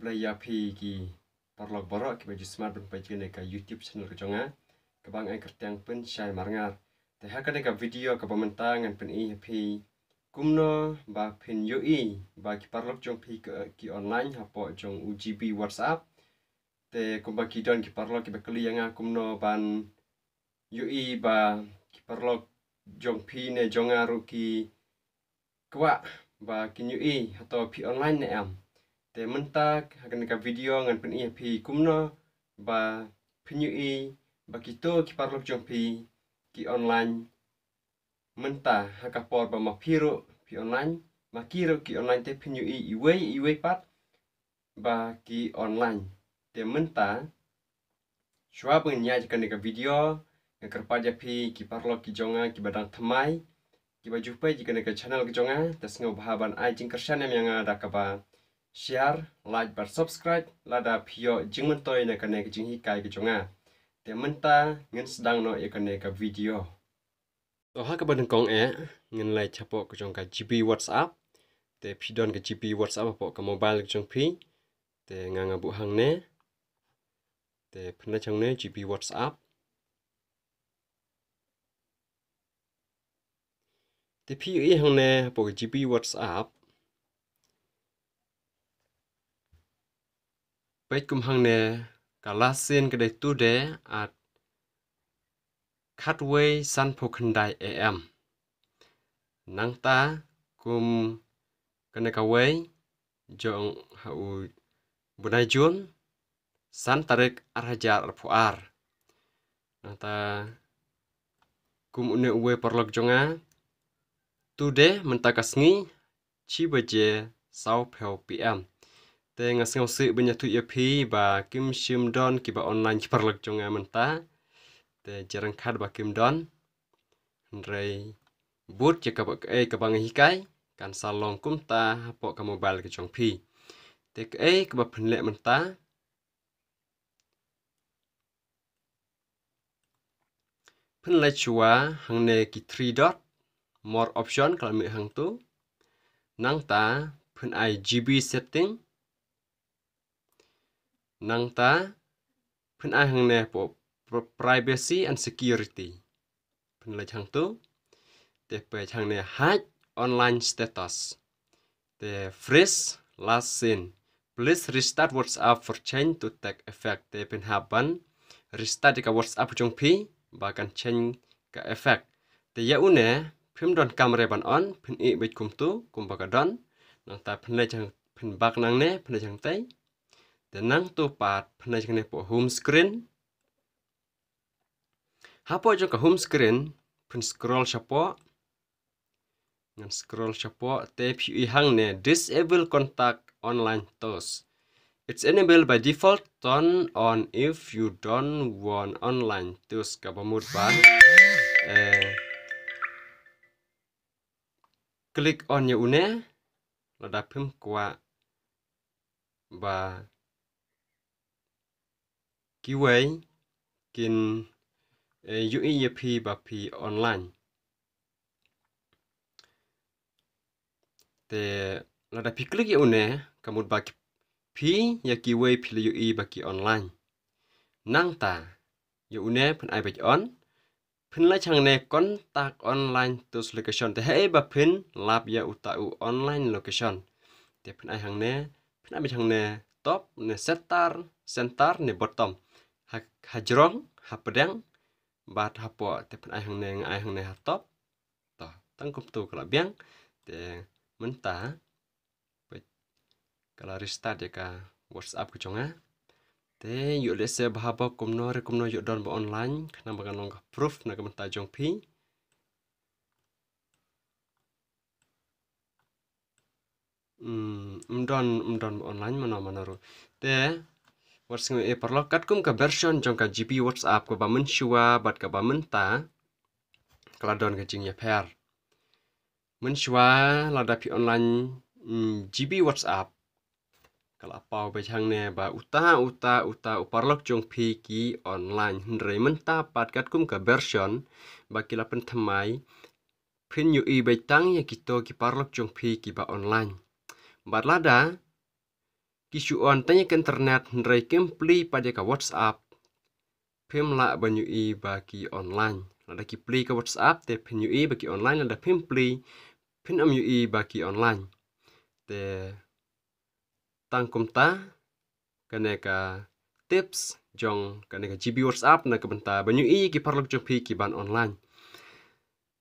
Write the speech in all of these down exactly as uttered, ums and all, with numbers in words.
Khublei ïa phi ki paralok baroh kiba ju smat ban peit ïa kane ka YouTube channel ka jong nga, kaba nga ai kyrteng Pynshai Marngar. Te ha kane ka video kaba mynta ngan pyni ïa phi kumno ba phin ïohi ba ki paralok jong phi ki, ki online hapoh jong u GB WhatsApp. Te kumba ki don ki paralok kiba kylli ïa nga kumno ban ïohi ba ki paralok jong phi ne jong nga ruh ki kwah ba kin ïohi hato phi online ne em. Te mynta ha kane ka video ngan pyni ïa phi kumno ba phin ïohi ba kito ki paralok jong phi ki online mynta ha ka por ba ma phi ruh phi online, ma ki ruh ki online, te phin ïohi iwei iwei pat ba ki online. Te mynta shuwa ban ïa kane ka video, nga kyrpad ïa phi ki paralok ki jong nga kiba dang thymmai, kiba ju peit ïa kane ka channel ka jong nga, te sngewbha ban ai jingkyrshan ïa nga da kaba share, like bad subscribe lada phi ïoh jingmyntoi na kane ka jinghikai ka jong nga. Te mynta ngin sdang noh ïa kane ka video. To ha kaba nyngkong eh ngin leit hapoh ka jong ka GB WhatsApp. Te phi don ka GB WhatsApp hapoh ka mobile ka jong phi. Te nga nga buh hangne. Te phin leit hangne GB WhatsApp. Te phi ïohi hangne hapoh ka GB WhatsApp. Peit kum hangne ka last seen ka dei today at khatwei sanphew khyndai A M. Nangta kum kane kawei jong ha u bnai June san tarik ar hajar arphew ar. Nangta kum une uwei paralok jong nga today mynta ka sngi shi baje sawphew P M. Te nga sngewsih ban ïathuh ïa phi ba kim shym don kiba online ki paralok jong nga mynta. Te jyrngkhat ba kim don. Hynrei bad ïa kaba kaei kaba nga hikai kan sa long kumta hapoh ka mobile ka jong phi. Te kaei kaba phin leh mynta. Phin leit shuwa hangne ki three dot, more option ka la mih hangtu. Nangta phin ai GB setting. Nangta phin ai hangne hapoh pri-, privacy and security. Phin leit hangtu. Te peit hangne hide online status. Te freeze last seen. Please restart WhatsApp for change to take effect. Te phin hap ban restart ïa ka WhatsApp jong phi ba kan change ka effect. Te ïa une phim don kamre ban on, phin ïeh beit kumtu kumba ka don. Nangta phin leit hang, phin back nangne, phin leit hangtei. Te nangtu pat phin leit hangne hapoh home screen. Hapoh jong ka home screen phin scroll shapoh. Ngan scroll shapoh te phi ïohi hangne disable contact online tools. It's enabled by default, turn on if you don't want online tools, kaba mut ba eh click on ïa une lada phim kwah ba kiwei kin eh, ïohi ïa phi ba phi online. Te lada phi click ïa une ka mut ba ki, phi ïa kiwei phi la ïohi ba ki online. Nangta ïa une phin ai beit on. Phin leit hangne contact online tools location. Te haei ba phin lap ïa uta u online location. Te phin ai hangne, phin ai beit hangne top ne center, center ne bottom. Ha, hajrong, hapdeng bad hapoh, te phin ai hangne, nga ai hangne ha top. To, tang kumtu ka la biang. Te mynta peit ka la restart ïa ka WhatsApp ka jong nga. Te ïoh lehse bha ba kumno re kumno ïoh don ba online, khnang ba kan long ka proof na ka bynta jong phi. Hmm, ym don, ym don ba online mano mano ruh. Te wat sngew eh paralok, katkum ka version jong ka GB WhatsApp kaba mynshuwa bad kaba mynta ka la don ka jingïapher. Mynshuwa lada phi online, mm, GB WhatsApp ka la paw beit hangne ba uta, uta, uta u paralok jong phi ki online. Hynrei mynta pat katkum ka version ba ki la pynthymmai, phin ïohi beit tang ïa kito ki paralok jong phi kiba online. Bad lada ki shu on tang ïa ka internet hynrei kim plie pat ïa ka WhatsApp, phim lah ban ïohi ba ki online. Lada ki plie ka WhatsApp te phin ïohi ba ki online, lada phim plie phin ym ïohi ba ki online. Te tang kumta kane ka tips jong kane ka GB WhatsApp na ka bynta ban ïohi ki paralok jong phi ki ban online.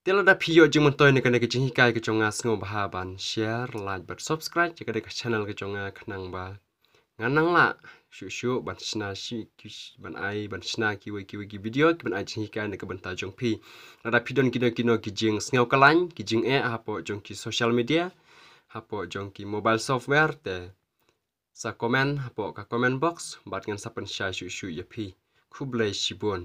Te lada phi ïoh jingmyntoi na kane ka jinghikai ka jong nga, sngewbha ban share, like bad subscribe ïa kane ka channel ka jong nga khnang ba ngan nang lah shuh shuh ban shna shi, ki, ban ai, ban shna kiwei kiwei ki video ki ban ai jinghikai na ka bynta jong phi. Lada phi don kino kino ki jingsngew khlaiñ, ki jingeh hapoh jong ki social media, hapoh jong ki mobile software, te sa comment hapoh ka comment box bad ngan sa pynshai shuh shuh ïa phi. Khublei shibun.